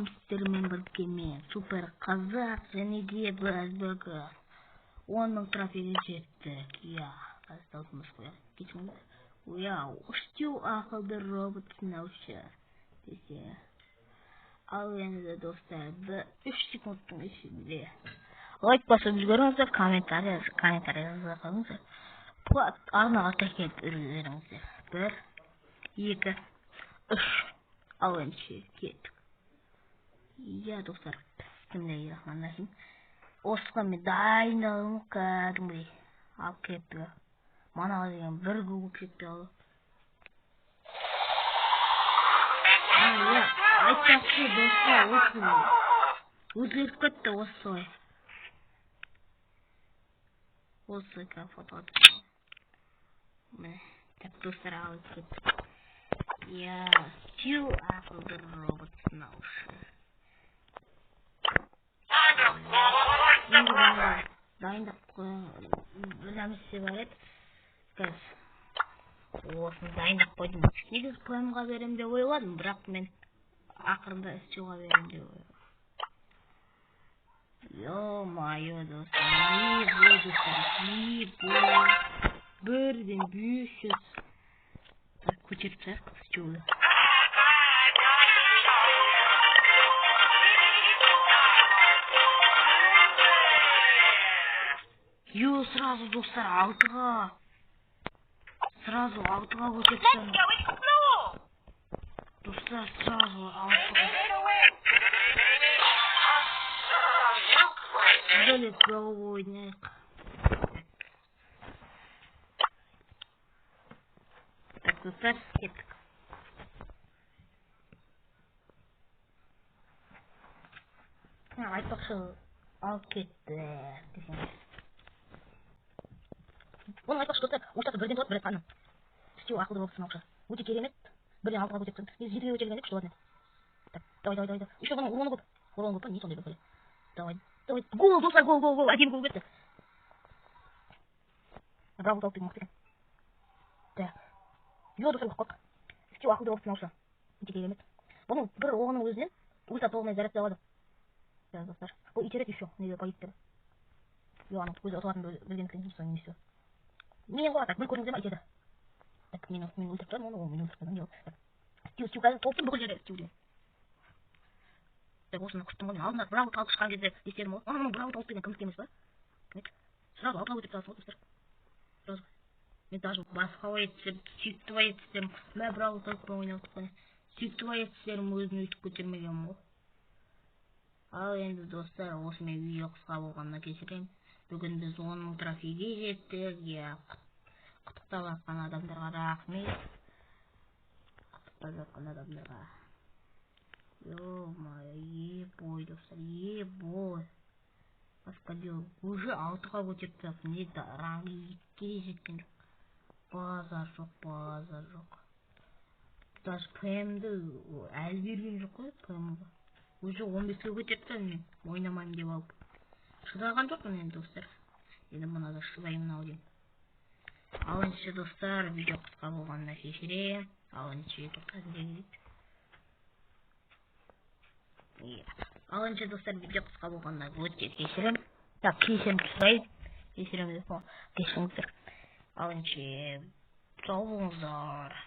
Сәлем, сіздермен бірге мен, Супер Қазақ, және де біз бүгін 10 мың трофейге жеттік. Иә, қазір дауысымыз қояйық. Кешіріңіз. Иә, Стю ақылды робот сынаушы десе. Ал енді, достар, 3 секундтың ішінде лайк басып үлгеріңіздер, комментарий жаза қалыңыздар. Арнаға тіркеліп үлгеріңіздер. 1, 2, 3. Ал ендеше кеттік. Иә, достар, бисмиллахиррахманиррахим. Осыған мен дайындалдым кәдімгідей. Алып кетті. Мана деген бір гугл кетті алды. Иә, айтпақшы, достар, осы өзгеріп кетті осылай. Осы фото. Міне, так, достар, алып кетті. Иә, Стю ақылды робот сынаушы. Дайындап бір нәрсе бар еді. Қазір осыны дайындап қойдым. Негізі ПМ-ға беремін деп ойладым, бірақ мен ақырында Стюға беремін деп ойладым. Ё-моё, достар, не бой, достар, не бой. Бірден 500. Так, көтеріп тастайық Стюді. Ё, сразу, достар, 6-ға. Сразу 6-ға көтеріп тастадым. Достар, сразу 6-ға. Бөлек ойнайық. Так, достар, кеттік. Айтпақшы, алып кетті десеңіз. Оның айтпақшы, достар, ортасы бірден тұрады, бірі қаны. Стю ақылды робот сынаушы. Өте керемет. Бірден 6-ға көтеріп тұрдым. Негізі 7-ге көтерілгенде күшті болатын еді. Так, давай, давай, давай. Еще бұның уроны көп. Уроны көп па? Не сондай бір бәле. Давай, давай. Гол, достар, гол, гол, гол. Әдемі гол кетті. Браво, тауып деген мықты екен. Так. Йо, достар, ұқып қалдық. Стю ақылды робот сынаушы. Өте керемет. Бұның бір оғының өзінен ульта толығымен зарядтай алады. Так, достар. Бұл итереді еще, неге политтер. Йо, анау өзі ұтылатынын білгендіктен кейін не істеу. Мен ғой, так, бір көрдіңіздер ма, итерді. Так, мен өлтіріп тұрмын, оны, мен өлтіріп тұрмын, жоқ. Стю, Стю, қазір толып тұр бүкіл жерде, Стю деген. Так, осыны күттім ғой мен. Алдында браво тауып шыққан кезде естедім ғой. Ана, браво тауып деген кімдікі емес па? Кім еді? Сразу 6-ға көтеріп тастадым ғой, достар. Сразу. Мен даже басқа етсем, сүйікті етсем, мә браво тауып ойнап қойған. Сүйікті етсем өзін өйтіп көтермегенмін ғой. Ал енді, достар, осымен видео қысқа болғанына кешірем. Бүгін біз 10 мың трофейге жеттік. Иә, құттықтап жатқан адамдарға рахмет. Құттықтап жатқан адамдарға. Ё-моё, ебой, достар, ебой. Басқа дел, уже 6-ға көтеріп тастаппын. Не рангі 2-ге жеткен жоқ. Базар жоқ, базар жоқ. Даже ПМ-ді әлі берген жоқ қой, ПМ-ға. Уже 15-ке көтеріп тастадым мен, ойнамаймын деп алып. Шыдаған жоқпын енді, достар. Енді мынада шыдаймын ау деймін. Ал ендеше, достар, видео қысқа болғанына кешірем. Ал ендеше, тоқтасын дейді. Ал ендеше, достар, видео қысқа болғанына өте кешірем. Так, кешірім сұрайын. Кешірім деп, кешіріңіздер. Ал ендеше, сау болыңыздар.